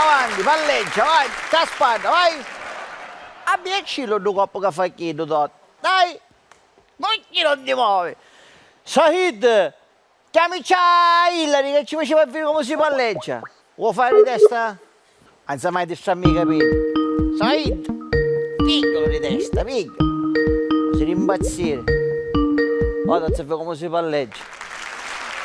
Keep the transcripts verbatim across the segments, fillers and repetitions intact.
Avanti, palleggia, vai, ca spadda, vai! Abbiaccillu ddu coppu ca fa chiddu, Totti. Dai! Cui chi non ti movi? Said! Chiamici a Hillary che ci faceva viri comu si palleggia. Vuoi fare di testa? Non sa mai distrarmi i capelli. Said! Pigghialo di testa, pigghialo. Si rimpazzire. Guarda, si vede comu si palleggia.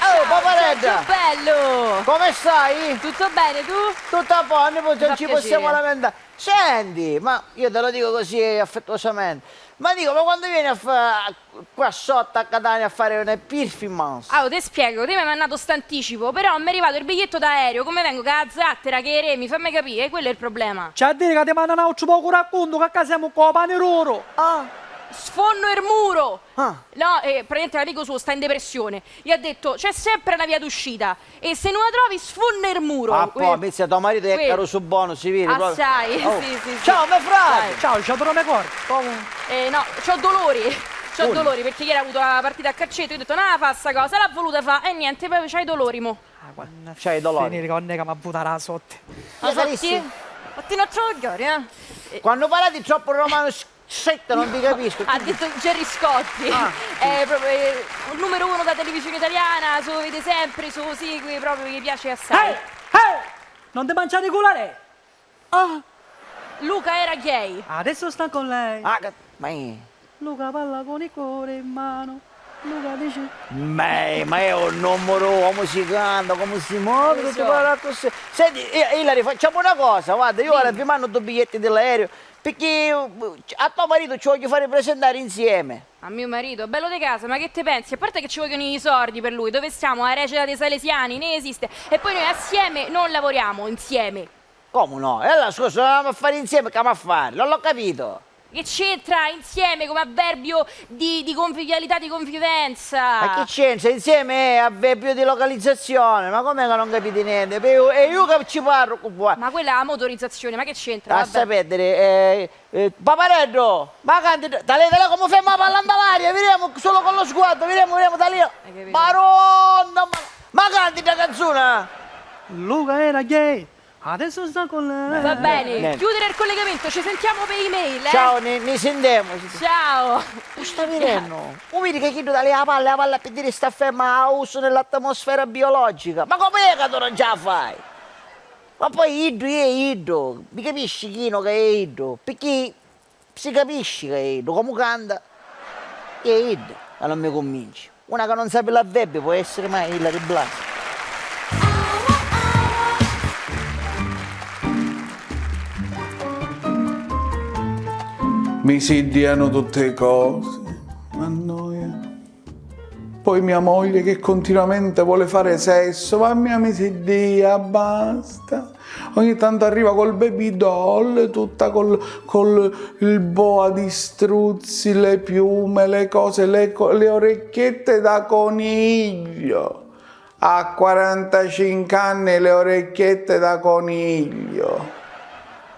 Oh, paparedda! Ciao, bello! Come stai? Tutto bene, tu? Tutto a posto, non ci possiamo lamentare. Senti, ma io te lo dico così affettuosamente, ma dico, ma quando vieni a fa-, qua sotto a Catania a fare una performance? Ah, ti spiego, ti mi hai mandato st'anticipo, però mi è arrivato il biglietto d'aereo, come vengo ca a zattera che i remi, fammi capire, quello è il problema. C'è a dire ca ti manda n'autru pocu racconto, ca ccà siamo co pani ruru. Ah. Sfonno il muro! Ah. No, eh, praticamente l'amico suo sta in depressione. Gli ha detto, c'è sempre una via d'uscita. E se non la trovi, sfonda il muro. Ah, po', Mizia, to maritu è carusu bonu, si vidi proprio. Assai, sì, sì, sì. Ciao, me frati! Ciao, c'ho dolori me cori. Comu? Eh, no, c'ho dolori. C'ho dolori perché ieri ha avuto la partita a calcetto. Io ho detto, no, fa sta cosa, l'ha voluta fa e niente, poi c'hai dolori mo. Ah, qua. C'hai dolori. Finire con nega, ma vutare la sotte. La sotti? Ma ti non c'ho dolori, eh? Quando parlate troppo romano Setta, non vi capisco. Ha detto Gerry Scotti. Ah, sì. È proprio, eh, il numero uno della televisione italiana, se lo vede sempre, se lo segue, proprio gli piace assai. Hey! Hey! Non ti mangiare i culari! Ah! Luca era gay. Adesso sta con lei. Ah, che, ma è... Luca parla con il cuore in mano. Luca dice... Ma è, ma è un numero uno, come si canta, come si muove, tutto quello così. Senti, Ilari, facciamo una cosa, guarda, io ora vi mando due biglietti dell'aereo. Picchì, uh, a to maritu ci vogghiu fari presentari insieme. A mio marito? Bello di casa, ma che te pensi? A parte che ci vogliono i sordi per lui, dove stiamo? A recita dei Salesiani? Ne esiste. E poi noi assieme non lavoriamo, insieme. Comu no? E allora, scusa, l'avemu a fari insieme, c'avemu a fari? Non l'ho capito. Che c'entra insieme come avverbio di, di convivialità, di convivenza? Ma che c'entra? Insieme è avverbio di localizzazione, ma com'è che non capite niente? E io, e io che ci parlo con voi. Ma quella è la motorizzazione, ma che c'entra? Lascia perdere, eh, Eh, Papareddu, ma canti, talè, talè, come ferma la palla nta l'aria, viriamo solo con lo sguardo, viriamo, viriamo, talè. Hai capito? Maronna, ma, ma canti sta canzone? Luca era gay, adesso sta con lei. Va bene, chiudere il collegamento, ci sentiamo per email, eh? Ciao, ne, ne sentiamo. Ciao. Sta virennu? U vidi che chiddu talè la palla, la palla per dire sta ferma a uso nell'atmosfera biologica. Ma come è che tu non ce la fai? Ma poi iddu è iddu, mi capisci chinu ca è iddu, picchì si capisci ca è iddu, comu canta, è iddu ca non mi cunvinci. Una ca non sapi l'avverbi pò essiri mai Ilari Blasi. Mi siddianu tutti cosi, ma noia. Poi mia moglie che continuamente vuole fare sesso, ma mia mi si dia, basta. Ogni tanto arriva col baby doll, tutta col, col, il boa di struzzi, le piume, le cose, le co-, le orecchiette da coniglio. Ha quarantacinque anni e le orecchiette da coniglio.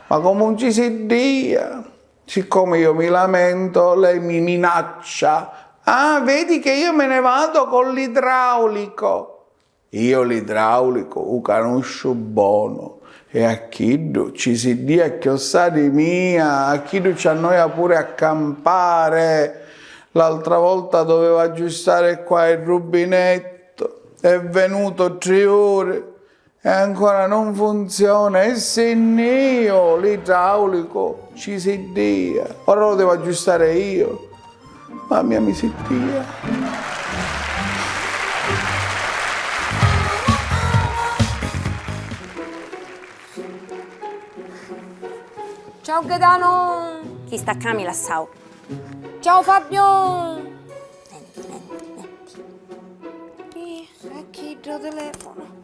Ma comu ci si dia? Siccome io mi lamento, lei mi minaccia. Ah, vedi che io me ne vado con l'idraulico. Io l'idraulico u canusciu bonu e a chiddu ci si dia chiossà di mia, a chiddu ci annoia pure a campare. L'altra volta doveva aggiustare qua il rubinetto, è venuto tri ore. E ancora non funziona, e si nn'io, l'idraulico, ci si dia. Ora lo devo aggiustare io. Mamma mia, mi si dia. Ciao Gaetano! Chi sta ccà mi lassau. Ciao Fabio! Nenti, nenti, nenti. Chi? E chi ddu telefono?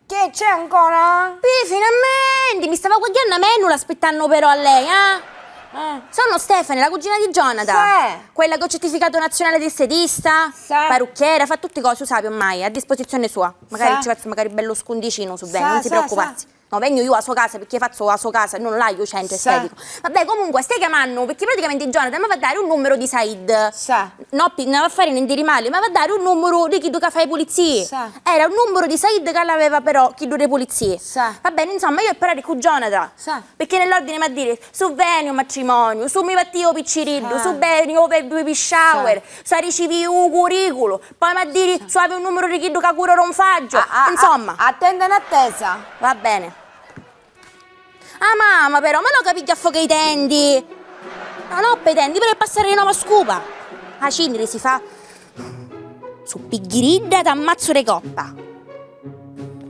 Che c'è ancora? Pi, finalmenti! Mi stava guagghiannu a mennula aspittannu però a lei, eh? Eh. Sono Stefani, la cugina di Jonathan. Sì. Quella che ho certificato nazionale di estetista, sì, parrucchiera, fa tutti cosi, u sapi ormai, a disposizione sua. Magari ci fazzu magari bellu scundicinu, su bene, non si preoccuparsi. No, vegnu iu a so casa picchì fazzu a so casa, nun l'haiu u centru esteticu. Vabbè, comunque, stai chiamannu picchì praticamenti Jonathan mi va a dari un numuru di Said. Sa. No, pi, non va a fari nenti di mali, mi va a dari un numuru di chiddu ca fa i pulizii. Sa. Era un numuru di Said ca l'aveva però chiddu dei pulizii. Sa. Va bene, insomma, io a parari cu Jonathan. Sa. Picchì nell'ordine mi a diri, su veni u matrimoniu, su mi vattiu u picciriddu, su veni u baby shower, sa ricivii u curriculu, poi mi a diri, su havi un numuru di chiddu ca curra un faggio. Insomma. Attenta in attesa. Va bene. Ah, mamma, però, ma no ca pigghia a foca i tenti! Ma no ppi i tenti, però è passari di novu a scupa! A cinniri si fa. Su pigghiridda t'ammazzu de coppa!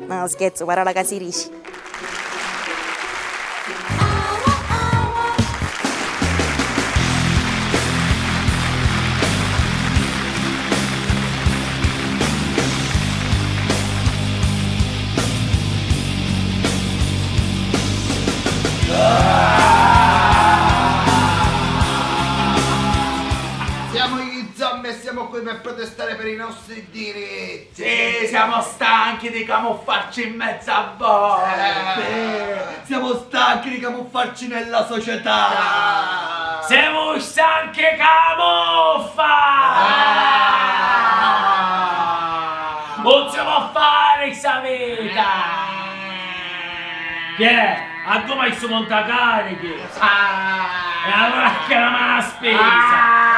No, scherzu, parola ca si dici. Siamo gli zombie e siamo qui per protestare per i nostri diritti. Sì, siamo stanchi di camuffarci in mezzo a voi. Eh. Sì, siamo stanchi di camuffarci nella società. Semu stanchi camuffa! Ah! Non si può fare sta vita! Chi è? A dove mai su montacarichi? Ah! E allora che la mano spesa!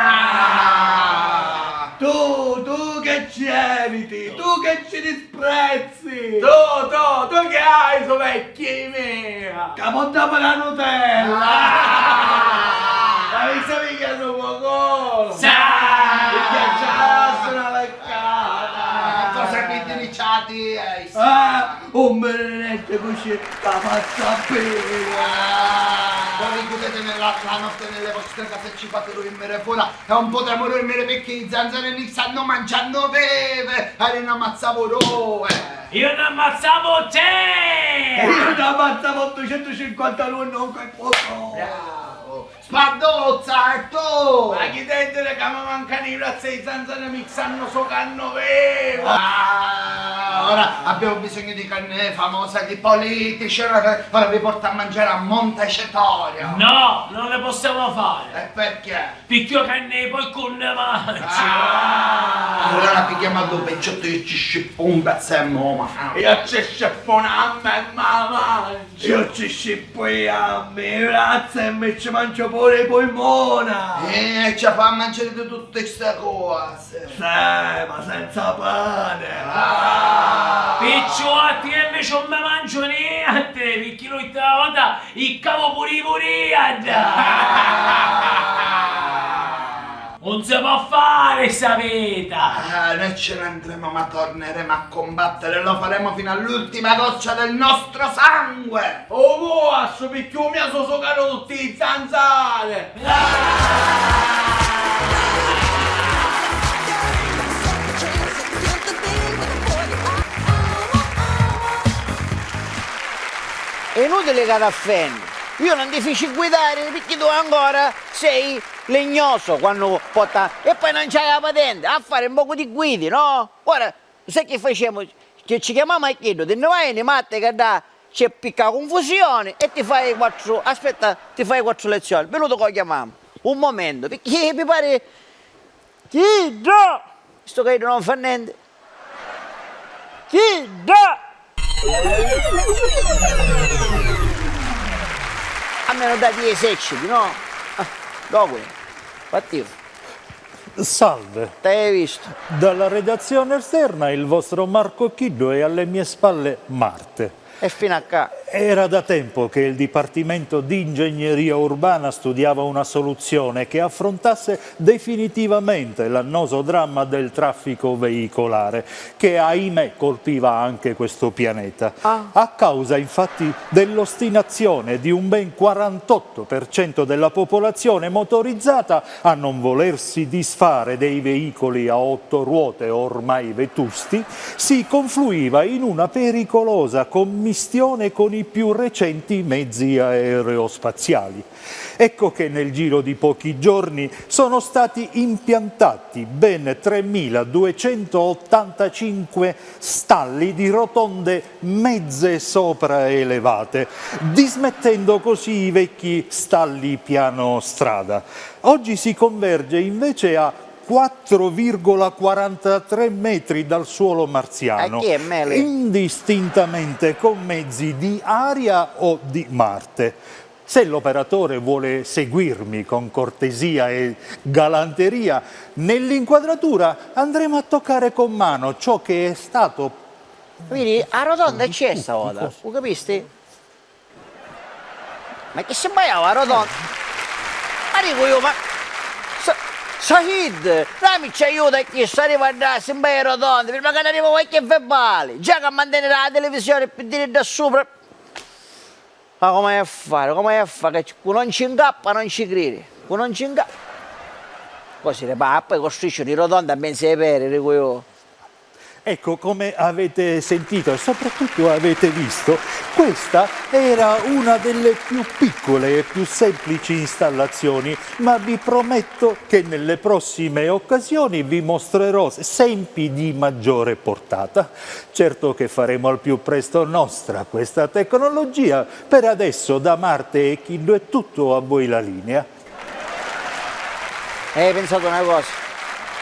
Ah! Tu, tu che ci eviti, tu che ci disprezzi! Tu, tu, tu che hai su vecchi mia! Ca montava la Nutella! Ah! Ma mi sa mica su poco! Sa! Mi piaccia una leccata! Ah, cosa che delicati hai! Ah, un benedetto così la passa bene! Ah! Voi gudete nella, la notte nelle vostre case e ci fate dormire fuori! E un putemu durmiri picchì i zanzari ni stannu manciannu vivi! E io n'ammazzavu dui! Io n'ammazzavu tre! E io n'ammazzavu ottucentucinquantanove, non che poco! Bravo! Spadduzza, e tu? Ma chi dentro ca mi mancanu i brazzi e i zanzari mi stannu sucannu vivu! Ah, ora abbiamo bisogno di carne famosa, di politici, ora, ora vi porto a mangiare a Montecitorio! No, non le possiamo fare! E perché? Picchì io ca nni poi cu nni mangiu. Ah! Allora pigghiamu a ddu picciottu, io ci scippu un pezzu e mo ma. Io ci scippu una mamma e ma mangiu. Io ci scippu i ammi, i vrazzi e mi ci mangiu puru i pulmuna. Eh, e ci fa mangiari di tutti sti cosi. Sì, ma senza pani. Ah! Picciu a ti e mi ci un mi mangiu nienti, picchì l'ultima vota Iccavu puru i puriadda! Ah! Un si pò fari sta vita! Ah, noi ce ne andremo, ma torneremo a combattere, lo faremo fino all'ultima goccia del nostro sangue! O vuastru, picchì u miu su sucanu tutti i zanzari! È inutili ca t'affenni. Io non ti fici guidare picchì tu ancora sei legnoso quando porta. E poi non c'hai la patente. A fare un poco di guidi, no? Ora, sai che facciamo? Che ci chiamiamo a chiddu, ti ne vai in i matti che dà, c'è picca confusione e ti fai quattro, aspetta, ti fai quattro lezioni. Venuto che lo chiamiamo. Un momento, perché mi pare. Chiddu! Sto chiddu non fa niente. Chiddu! Almeno da dieci ecciti, no? Ah, dopo, fattivo. Salve. T'hai visto? Dalla redazione esterna il vostro Marco Chiddu e alle mie spalle Marte. E fino a ca. Era da tempo che il Dipartimento di Ingegneria Urbana studiava una soluzione che affrontasse definitivamente l'annoso dramma del traffico veicolare, che ahimè colpiva anche questo pianeta. Ah. A causa infatti dell'ostinazione di un ben quarantotto per cento della popolazione motorizzata, a non volersi disfare dei veicoli a otto ruote ormai vetusti, si confluiva in una pericolosa commistione con i più recenti mezzi aerospaziali. Ecco che nel giro di pochi giorni sono stati impiantati ben tremiladuecentoottantacinque stalli di rotonde mezze sopraelevate, dismettendo così i vecchi stalli piano strada. Oggi si converge invece a quattro virgola quarantatré metri dal suolo marziano, indistintamente con mezzi di aria o di Marte. Se l'operatore vuole seguirmi con cortesia e galanteria, nell'inquadratura andremo a toccare con mano ciò che è stato. Vidi, a rotonda c'è sta vota, u capisti? Ma chi si baiava a rotonda? Ma dicu io, ma. Sa, Sahid, dammi ci aiuto a chi sta arriva a si baia rotonda, prima che arriva qualche verbale, già che manteni la televisione pi diri da sopra. Ma come hai a fare? Come hai a fare? Cu non ci incappa non ci cridi. Cu non ci incappa. Così, poi costruisci di rotonda a mezzo ai peri, dico io. Ecco, come avete sentito e soprattutto avete visto, questa era una delle più piccole e più semplici installazioni, ma vi prometto che nelle prossime occasioni vi mostrerò esempi di maggiore portata. Certo che faremo al più presto nostra questa tecnologia, per adesso da Marte e Chiddu è tutto, a voi la linea. Hai pensato una cosa?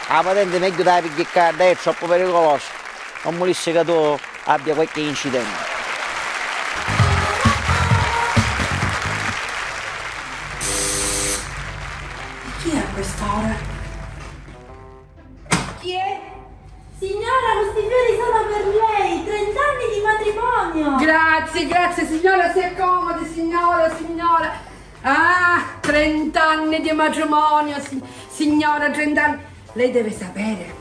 La patente meglio da pigghicca, è troppo pericoloso. Non vulissi che tu abbia qualche incidente. Chi è a quest'ora? Chi è? Signora, questi fiori sono per lei! Trent'anni di matrimonio! Grazie, grazie, signora, si accomodi, signora, signora. Ah, trent'anni di matrimonio, si- signora, trent'anni. Lei deve sapere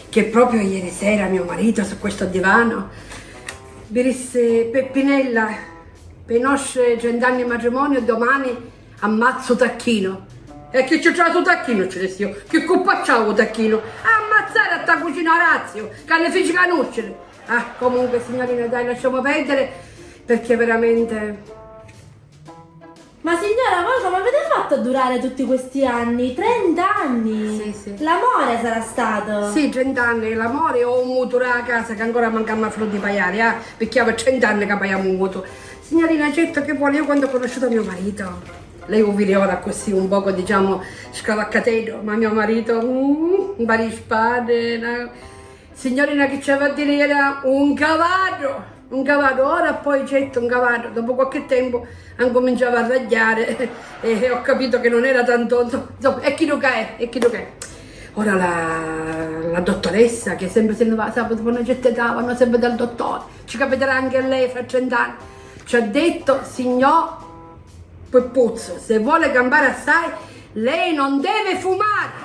che proprio ieri sera mio marito su questo divano mi disse: Peppinella, per i nostri trent'anni di matrimonio domani ammazzo Tacchino. E chi ci trova su Tacchino? Ci dissi io. Chi cuppa c'ha u Tacchino? A ammazzare a sta cucina Orazio, che ne fici canuscere. Ah, comunque, signorina, dai, lasciamo perdere, perché veramente. Ma signora, voi come avete fatto a durare tutti questi anni? Trenta anni! Sì, sì. L'amore sarà stato! Sì, trenta anni l'amore, ho un mutuo a casa che ancora mancammo a filo di paiare, ah, perché avevo trenta anni che paiamo un mutuo. Signorina, certo, che vuole, io quando ho conosciuto mio marito, lei lo vede ora così un poco, diciamo, scavaccatello, ma mio marito, mm, un pari spade, una... Signorina, che ci aveva a dire, era un cavallo, un cavallo, ora poi certo un cavallo, dopo qualche tempo incominciava a ragliare e, e ho capito che non era tanto, insomma, è chi che è, è chi che è. Ora la, la dottoressa, che sempre se ne va, sabato, una certa età, vanno sempre dal dottore, ci capiterà anche a lei fra trenta anni, ci ha detto: signor Peppuzzo, se vuole campare assai, lei non deve fumare.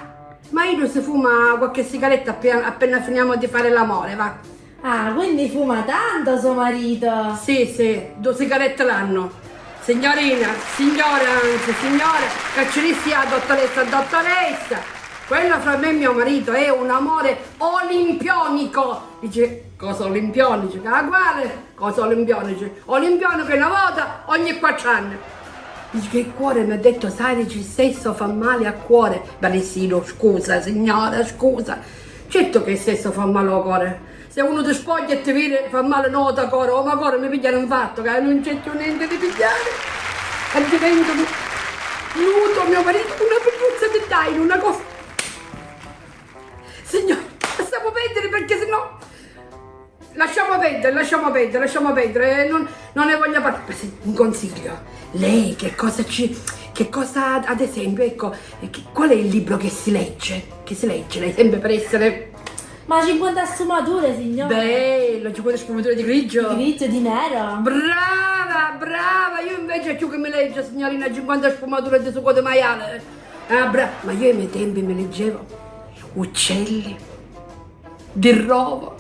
Ma io si fuma qualche sigaretta appena, appena finiamo di fare l'amore, va. Ah, quindi fuma tanto so marito? Sì, sì, due sigarette l'anno. Signorina, signora, anzi, signora, che ci dissi a dottoressa, dottoressa, quello fra me e mio marito è un amore olimpionico. Dice, cosa olimpionico? Dice, ah, quale? Cosa olimpionici? Olimpionico è una vota ogni quattro anni. Dice che il cuore mi ha detto, sai, dice, il sesso fa male al cuore. Valessino, scusa, signora, scusa. Certo che il sesso fa male al cuore. Se uno ti spoglia e ti vede, fa male no al cuore, oh, ma cuore mi piglia un infarto, che non c'è più niente di pigliare. E divento nudo, mio marito, una pelluzza di taino, una cosa. Signora, lasciamo perdere perché sennò Lasciamo perdere, lasciamo perdere, lasciamo perdere, eh, non, non ne voglio parlare. Ma se- un consiglio, lei che cosa ci, che cosa, ad esempio, ecco, eh, che- qual è il libro che si legge? Che si legge, lei sempre per essere... Ma cinquanta sfumature, signora! Bello, cinquanta sfumature di grigio! Di grigio, di nero! Brava, brava! Io invece più che mi leggo, signorina, cinquanta sfumature di sugo di maiale! Ah, bra- ma io ai miei tempi mi leggevo Uccelli di rovo.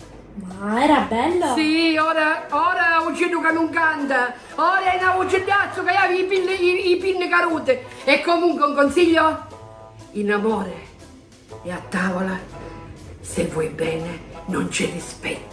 Ma era bello! Sì, ora, ora è un uccello che non canta, ora è un uccelliazzo che ha i pinni, i, i pinni caruti. E comunque un consiglio? In amore e a tavola, se vuoi bene, non c'è rispetto.